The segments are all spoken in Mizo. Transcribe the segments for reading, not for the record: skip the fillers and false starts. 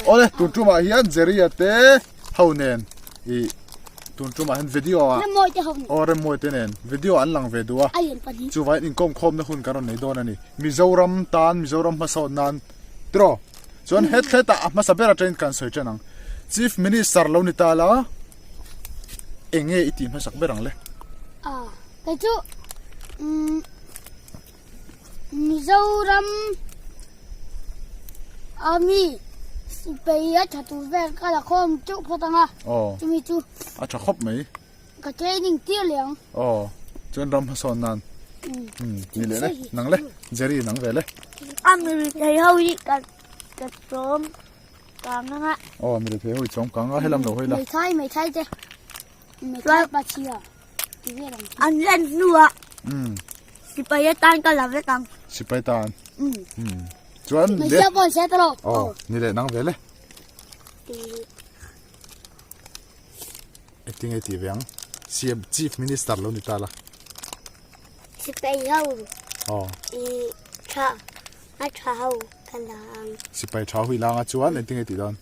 Awle tun tumah hian Jerry-a te ho nen ih tun tumah hian video ah aw Remmawi te nen video an lang ve duh a chuvangin inkawm khawmna hun kan rawn nei dawn a ni Mizoram tan Mizoram hmasawn nan tiraw chuan het hletah a hmasa ber atangin kan sawi tan ang Chief Minister lo ni ta la eng nge i tih hmasak ber ang le? Kei chu umm. Mizoram a mi sipai a tha tur vel ka la khawm teuh phawt ang a, chumi chu a tha khawp mai. Ka training tir leh ang. Aw, chuan ram hmasawn nan. Ni leh le, nang le, Jerry nang ve le. A mi thei ho hi ka ka chawm kang ang a. Aw, mi thei ho hi chawm kang a, helam lo hawi la. Meithai, meithai te. Meithai pachhia. Ti vel ang. An len hnuah. Sipai atan ka la vek ang. Sipai tan. Um. Chuan le. Hmeichhia pawh an hriat alo. Aw, ni leh nang ve le. Engtin nge tih ve ang? CM Chief Minister lo ni ta la. Sipai ho. Aw. I tha a tha ho ka la ang. Sipai tha ho i la ang a chuan engtin nge tih dawn?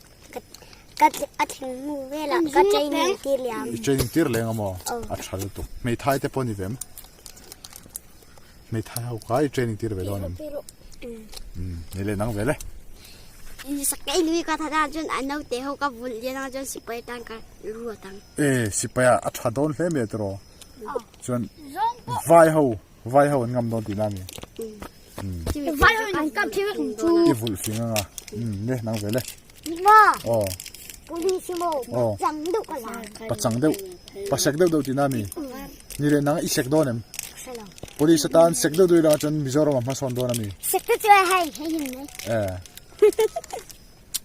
Ka a thing hmu velah ka training tir leh ang. I training tir leh ang amaw? A tha lutuk. Hmeithai te pawh ni ve em? Hmeithai ho kha i training tir ve dawn em? Umm ni leh nang ve le. Sakei lui ka tha chuan a naute ho ka vulh lian ang chuan sipai tan ka ruat ang. E sipai ah a tha dawn hle mai tiraw? Chuan vai ho vai ho an ngam dawn tihna a ni. Vai ho in an kap thei vek ang chu. I vulh fing ang a. Umm le nang ve le. Ma. Aw. Police mo. Aw. Chang deuh ka la. Pa chang deuh. Pa sek deuh deuh tihna mi. Ni leh nang i sek dawn em? Police atan sek deuh deuh ila chuan Mizoram a hmasawn dawn ami. Sek te chu hei hei hin mai. Eh.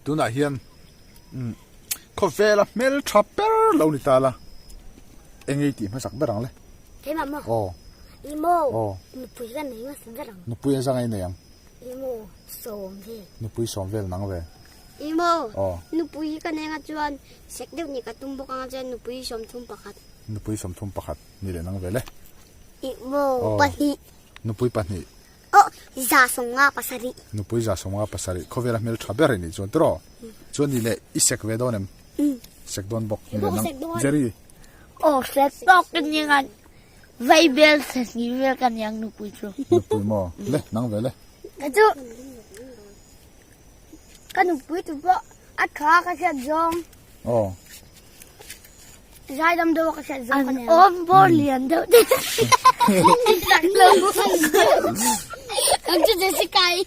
Tunah hian um khawvela hmel tha per lo ni ta la. Engei tih hmasak ber ang le. Keimah maw? Aw. I maw? Aw. Nupui ka nei hmasa ber ang. Nupui a zang ei nei ang. I maw sawm vel. Nupui sawm vel nang ve. I maw? Aw. Nupui ka nei anga chuan sek deuh nih ka tum bawk anga chuan nupui 31. Nupui 31 ni leh nang ve le. I maw pahnih. Nupui pahnih. Aw 157. Nupui 157 khawvela hmel tha ber i nih chuan tiraw? Chuan ni leh i sek ve dawn em? Sek dawn bawk ni leh nang. Jerry. Aw sek tawk ka ni ngan. Vaibel sahnih vel ka niang nupui chu. Nupui maw? Le, nang ve le. Ka chu ka nupui tu pawh a tha ka hriat zawng. Aw. Zai dam deuh a ka hriat zawng ka niang. An awm bawr lian deuh te. Sak lo. Kan chu Jessica i.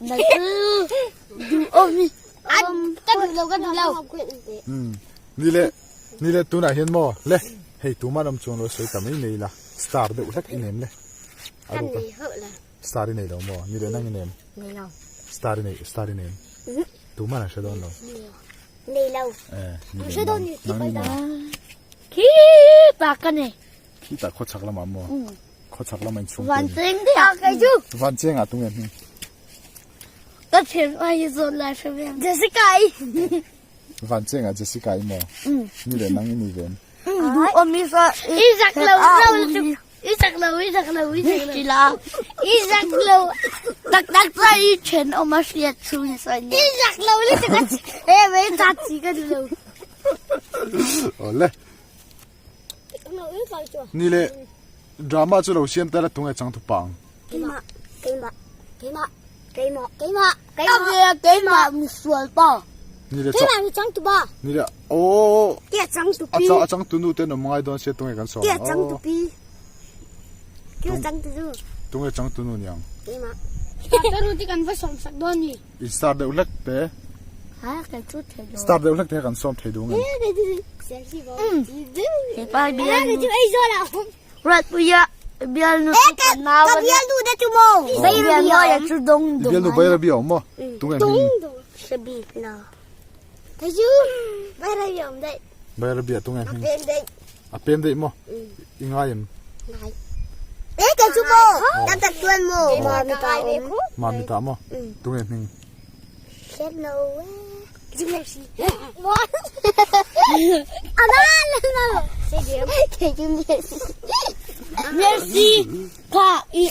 Na chu duh awm i. Ka duh lo ka duh lo. Ni le. Ni le tunah hian maw le hei tumah lam chuan lo sawi ta mai mai ila star deuh hlek i nem le a ruk a star i nei lo maw ni le nang i nem nei lo star i nei star i nem tumah an hre dawn lo nei lo eh ni hre dawn ni nang i nem khi ta ka nei khi ta khaw chhak lamah maw khaw chhak lamah in chhung van cheng te a kai chu van cheng ah tunge hming ka thian ai hi zawn lai hre ve Jessica i Van cheng ah Jessica i maw? Ni leh nang i ni ve em? Duh awm i sa I zak lo lo lutuk. I zak lo i zak lo i zak lo. Tila I zak lo. Tak tak chuan i then awm a hriat chhung i sawi nia. I zak lo lutuk a e mai zat si ka duh lo. Awle. Ni leh drama chu lo siam tel a tunge chang thupa ang. Keimah keimah keimah keimah keimah keimah keimah misual pa. Ni leh keimah mi chang tupa. Ni leh oh. Kia chang tupi. A chang tu nu te nom ngai dawn sia tunge kan sawm. Kia chang tupi. Kia chang tu nu. Tunge chang tu nu niang. Keimah. Ka ru ti kan va sawm sak dawn ni. I star deuh hlek te. Ha ka chu thei dawn. Star deuh hlek te kan sawm thei duh ngem. He pa bial nu. Ruat puia bial nu chu ka nau. Ka bial nu da chu mo. Bial nu ya chu dong dong. Bial nu bayra bi awm mo. Tunge hming. Sabi na. Thei chu bayra bi awm dai. Bayra bi tunge hming. A pem dai. A pem dai mo. I ngai em. Ngai. E ka chu mo. Tam tak tuan mo. Ma mi ta om. Ma mi ta mo. Tunge hming. Hriat lo e. Chu Messi. Mo. Ana na. Ke chu Messi. Messi kha i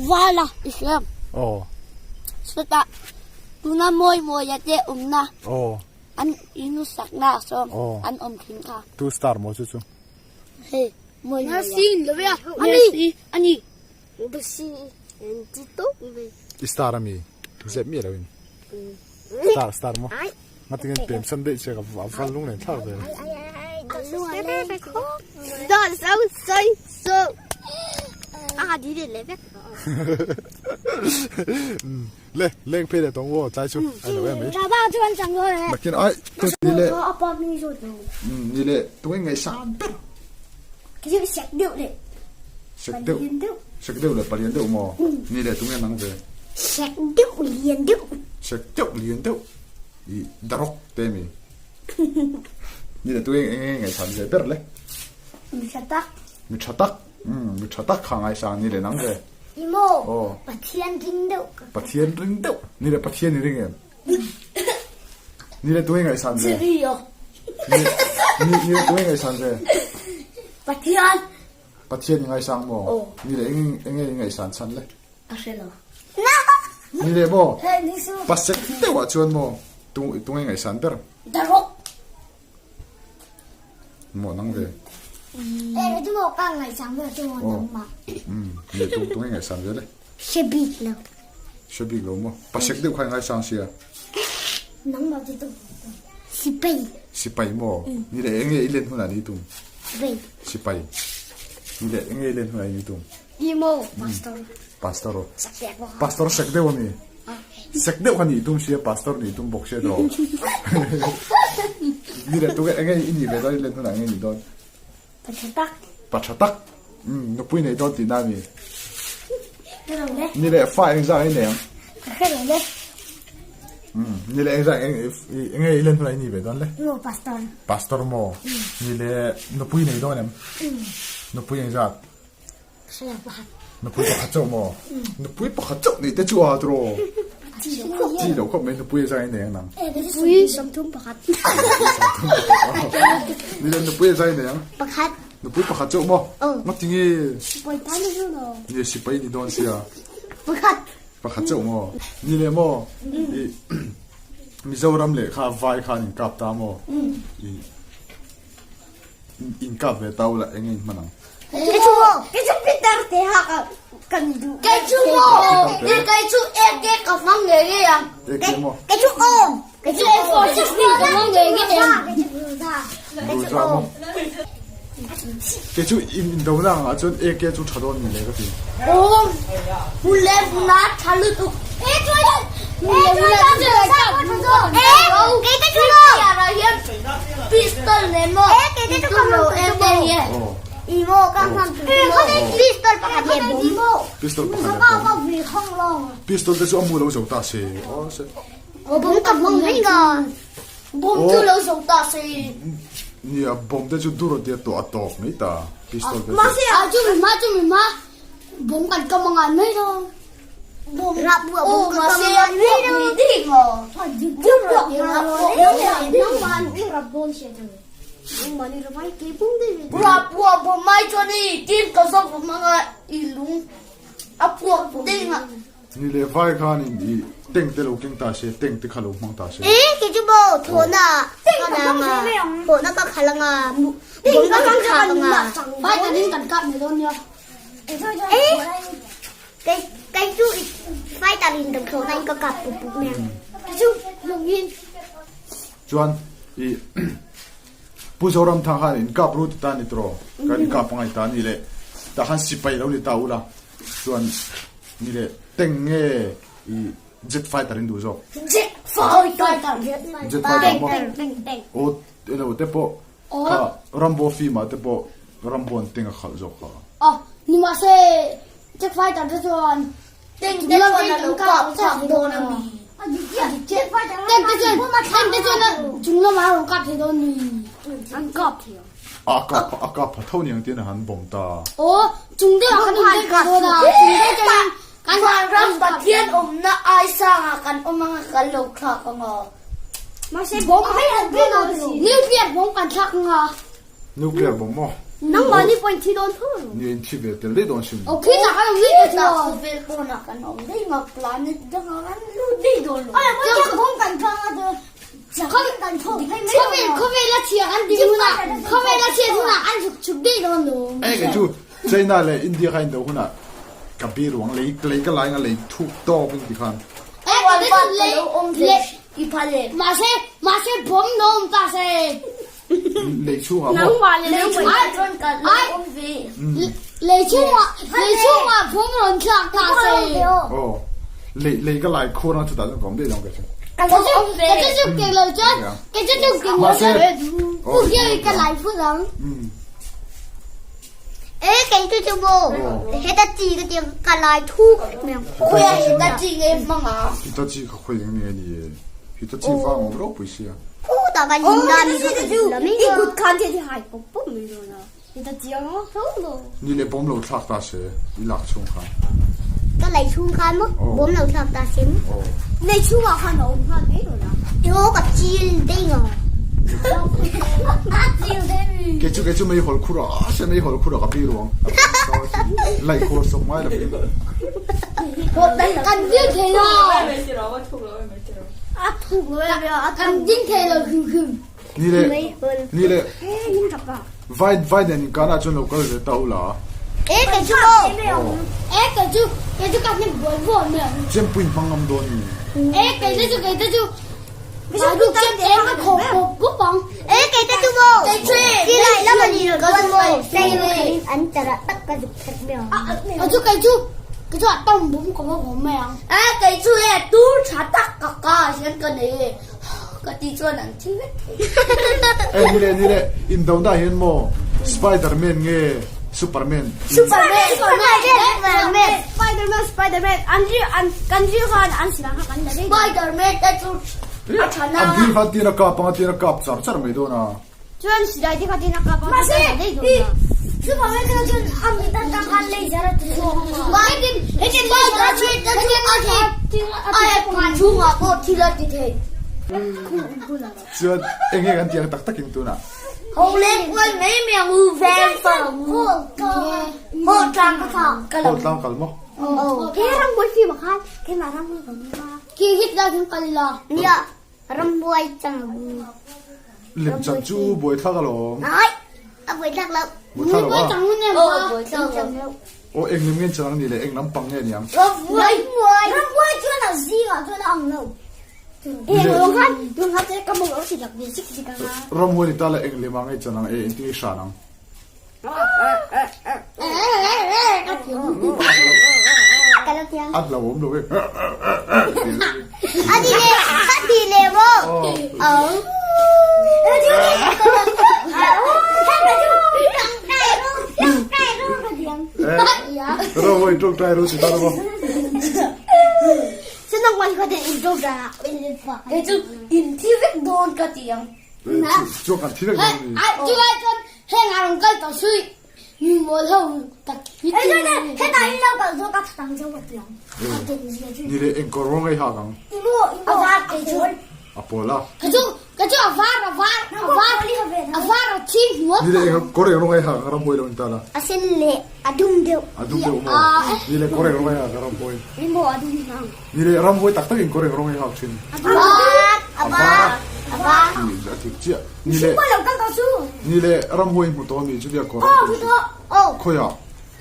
vala i hriam. Oh. Sata. Tuna Mawimawia te awmna an in sakna ah sawn an awm thin kha. Two star maw chu chu? Hei Mawimawia. Mercy in lo ve a. Ani ani. Mercy in ti tawp mai. I star ami? Zep miah lo in. Star star maw? Ngatinge pem san daih che ka va lung len thlak ve. Dawt so sawi so. A di leh vek. Le leng phei leh tawng aw tlai chu a lo em mai. Ba chu an chang dawn e. Nakin ai tu ni le. Ni le tunge ngaihsan ber. Ki chu sek deuh le. Sek deuh. Sek deuh le palian deuh maw. Ni le tunge nang ve. Sek deuh lian deuh. Sek deuh lian deuh. I darok te mi. Ni le tunge enge ngaihsan ve ber le. Mi tha tak. Mi tha tak. Mi tha tak kha ngaihsan ni le nang ve. I maw? Pathian ring deuh ka. Pathian ring deuh. Ni le Pathian i ring em? Ni le tuai ngaihsan ve. Chiri o. Ni ni le tuai ngaihsan ve. Pathian. Pathian i ngaisang maw? Ni le eng enge i ngaihsan chhan le? A hre lo. Ni le maw? Pasek deuh ah chuan maw tu tunge ngaihsan ber? Darok. Maw nang ve. Eh tu maw ka ngaihsan ber chu maw nang ma. Ni tu tunge ngaihsan ve le. Hre bik lo. Hre bik lo maw? Pasek deuh kha i ngaisang sia. Nang ma chu tu. Sipai. Sipai maw? Ni le enge i len hunah ni tum? Sipai. Sipai. Ni le enge i len hunah ni tum? Ni maw? Pastor. Pastor. Pastor sek deuh ami? Sek deuh kha nih tum sia pastor nih tum bawk sia tawh. Ni leh tuk e enge i nih ve dawn i len hunah enge nih dawn? Pa tha tak. Pa tha tak. Nupui nei dawn tihna ami? Ni leh fa engzah i nei ang? Ka hre lo le. Ni leh engzah enge i len hunah i nih ve dawn le? Maw pastor. Pastor maw? Ni leh nupui nei dawn em? Nupui engzat? Nupui pakhat chauh maw? Nupui pakhat chauh nih te chu a tiraw? Chi lo khawp mai nupui a zai nei ang nang. Nupui 31. Ni le nupui a zai nei ang. Pakhat. Nupui pakhat chauh maw? Ngatinge? Sipai ta ni chu lo. Ni sipai ni dawn sia. Pakhat. Pakhat chauh maw? Ni le maw? I Mizoram leh kha vai khan in kap ta maw? I Inkap ve tau la eng eng hman ang. Kei chu maw? Kei chu Peter te ha ka kan duh. Kei chu maw? Kei chu AK ka hmang ngei ngei ang. AK maw? Kei chu awm. Kei chu M416 ka hmang ngei ngei ang. Kei chu awm. Kei chu in indona ang ah chuan AK chu tha dawn ni le ka ti. Awm. Hmun leh hmun ah tha lutuk. Pistol nen maw? Pistol pakhat leh bawm. Pistol te chu a mu lo zo ta se. Bawm chu lo zo ta se. Nia bawm te chu dur a tia tawh a tawk mai ta. Pistol te chu. A chu mi hma chu mi hma bawm kan kam a ngan mai dawn. Ni leh vai khan in i tank te lo keng ta se, tank te kha lo hmang ta se. Kei kei chu fighter in dam thlawh na in ka kap pup pup mai ang. Kei chu lung in. Chuan i Pu Zoramthang khan in kap ru ti ta ni tiraw? Kan in kap angai ta ni leh tah khan sipai lo ni ta ula chuan ni leh teng nge i jet fighter in duh zawk? Jet fighter. Jet fighter maw? Aw elo te pawh kha Rambo film ah te pawh Rambo an teng a khalh zawk kha. Aw nimahse Jet fighter te chuan tank te chuan a lo kap chak dawn a mi. Tank te chuan tank te chuan a chung lamah a rawn kap thei dawn ni. An kap thei ang. A kap a kap pha tho ni ang tiin a han bawm ta. Aw chung deuh ah khan in tank thei dawn a chung deuh chuan kan Vanram Pathian awmna ai sangah kan awm anga kan lo thlak anga. Mahse bomb nuclear bomb kan thlak anga. Nuclear bomb maw? Nangmahni pawh in thi dawn tho lo. Ni in thi ve tel daih dawn sin. Aw khi tak a lo nih te chuan. Khawvel pawnah kan awm daih nga planet dangah kan lut daih dawn lo. Aw kawng kawng kan tlang a chu kan thawk phei mai khawvel khawvel a chhia kan tih hunah khawvel a chhiat hunah an chhuk chhuk daih dawn lo. Eng kei chu China leh India kha in do hunah ka bi ruang lei lei ka lai nga lei thuk tawk in ti khan. Eng lei lei i phal em. Mahse mahse bomb lo awm ta se. Lei chhungah maw? Nangmah leh Lei chhungah chuan ka lo awm ve. Lei chhungah lei chhungah phum rawn thlak ta se. Aw. Lei lei ka lai khur ang chutah chuan ka awm daih lo ang ka chu. Ka lo awm ve. Ka chu chuk kek lo chuan ka chu chuk kek lo chuan pu hian ka lai phut ang. E kei chu chu maw heta chi ka tiang ka lai thuk mai ang. Khawiah heta chi nge hmang a? Heta chi kha khawi eng nge ni e? Heta chi vang awm ropui sia. Khutah kan in dan mi kha chu la mai I kut khan thil hi hai pawp pawp mai dawn a. Heta chi ang a tho lo. Ni leh bawm lo thlak ta se i lak chhung khan. Ka lei chhung khan maw bawm lo thlak ta se maw. Lei chhungah khan a awm nghal mai dawn a. Emaw ka chil daih ang. Kei chu kei chu mei hawl khur a se mei hawl khur a ka pi ruang. Laih khur sawk ngai lo. Kan ding thei lo. Kan ding thei lo hrim hrim. Ni le ni le vai vai nen inkana chuan lo kal ve ta ula. E kei chu maw. E kei chu kei chu ka hnim buai buai mai ang. Chempui hmang ngam dawn ni. E kei te chu kei te chu Baru chem em a khawp bawp bawp ang. E kei te chu maw. Chi lai lam a ni lo chuan maw. An chara tak ka zuk that mai ang. Kei chu kei chu kei chu a tawng bum ka va vawm mai ang. E kei chu e tur tha tak ka ka hian ka nei e. Ka ti chuan an thi vek thei. E ni le ni le indona hian maw Spiderman nge Superman? Superman Superman Spiderman Spiderman an ri an kan ri khan an sila kha kan la dei. Spiderman te chu a tha na. An ri khan tin a kap anga tin a kap char char mai dawn a. Chuan silai te kha tin a kap anga kan la dei dawn a. Superman te chuan a mit atang khan laser a ti chhuak anga. Hetin hetin Spiderman te chu a thei a pum chhungah pawh thil a ti thei. Chuan eng nge kan tih ang tak takin tunah. Ho le kual mai mai ang u veng fang ang u. Ho tlang ka thang. Ho tlang kal maw? He rambuai film ah khan keimah rambuai ka hmu a. Khi hit la thing kal ila. Nia rambuai chang ang u. Lim chan chu buai thlak alawm. Ai a buai thlak lo. Buai thlak lo a. Buai chang hun em a. Buai thlak lo. Aw eng lim nge chan ang ni le eng lampang nge niang. Rambuai. Rambuai chuan a zingah chuan a ang lo. Ramhuai ni ta la eng lem ang ei chan ang e engtin nge hran ang. A hlauhawm lo e. Ramhuai tawngtai ru si ta lo. Kei chu in thi vek dawn ka ti ang. Chuan kan thi vek dawn a ni. Chu lai chuan heng a rawn kal tawh sui mi mawl ho tak hi chu. Hetah in lo kal zawk a tha dang deuh ka ti ang. Ni leh engkawr rawng ei hak ang. A var kei chu. A pawl a. Ka chu ka chu a var a var a var a var a thi hnuai. Ni leh kawr eng rawng ei hak ang ramhuai lo in ta la. A sen leh a dum deuh. A dum deuh maw? Ni leh kawr eng rawng ei hak ang ramhuai. Ni maw a dum hang. Ni leh ramhuai tak tak in kawr eng rawng ei hak thin. A var a var a var. A dik chiah. Ni leh Lo kal tawh chu. Ni leh ramhuai hmu tawh mi chutia kawr. Aw hmu tawh. Aw. Khawiah?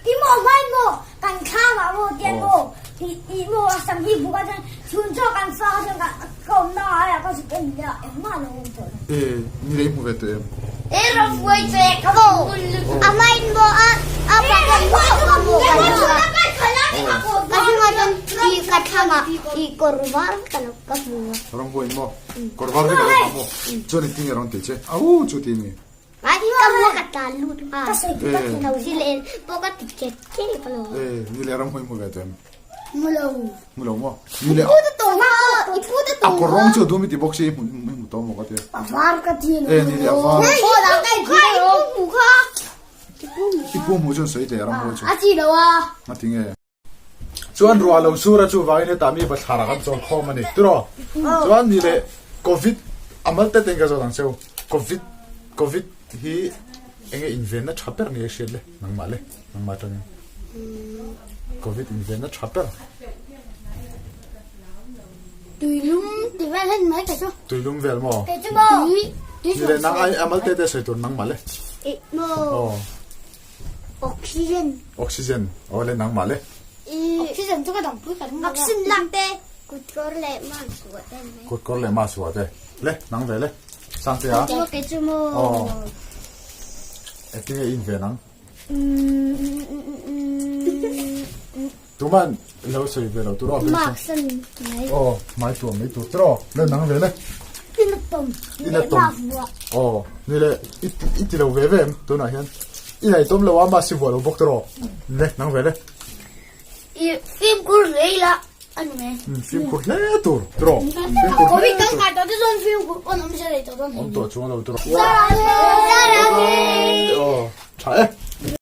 I maw vai maw kan thlam ah maw tian maw i i maw a sam hi buk a chuan chhun chaw kan fa a chuan ka ka awm na ah ka zuk en nia engmah a lo awm tawh lo. E ni leh i hmu ve tawh em? E ramhuai che ka hmu a hmain maw a a pa ka hmu ka hmu ka hmu ka hmu a chuan i ka thlam ah i kawr var ka lo ka hmu a. Ramhuai maw kawr var vek a lo ha maw chuan engtin nge rawn ti che au chu ti ni. Ka hmu ka tlan lut a. Ka sawi ka ti lo zil en pawh ka ti ket ket ka lo. E ni le ram hmui hmu ve tem. Hmu lo. Hmu lo maw. Ni le. I pu te tawng ha. I pu te tawng. A kawr rawng chu dum i ti bawk si hmu hmu tawng maw ka ti. A var ka ti lo. E ni le a var. Aw la kai kha i pu hmu kha. I pu hmu chuan sawi teh ram hmui chu. A chi lo a. A ti nge. Chuan ruah lo sur a chuvangin hetah mi bathlar ah kan chawl khawm a ni tiraw? Chuan ni leh Covid a mal te ten ka zawt ang cheu Covid Covid hi. Enge invenna tha ber nge hriat le nangmah le nangmah atangin Covid invenna tha ber. Tuilum ti vel hen mai ka chu. Tuilum vel maw? Kei chu maw? Tui tui le nang ai amal te te sawi tur nangmah le. I maw? Oxygen. Oxygen aw le nangmah le. I oxygen chu ka dam pui ka ring. Vaccine lak te kut kawr leh mask vuah te mai. Kut kawr leh mask vuah te. Le nang ve le. Sangtea. Kei chu maw? Aw. Engtin nge in ve nang? Tuman lo sawi ve lo tur aw. Mask a ni mai. Aw, hmai tuam mai tur tiraw. Le nang ve le. Ina tawm. Ina tawm. Aw, ni le i ti lo ve ve em tunah hian. I nei tawm lo a mask i vuah lo bawk tiraw. Le nang ve le. I fimkhur hle ila a ni mai. Fimkhur hle tur tiraw. Fimkhur hle tur. Covid kan kai tawh te chuan fimkhur pawn awm se rei tawh dawn. Awm tawh chuang lo tiraw. Sarah. Aw, tha e.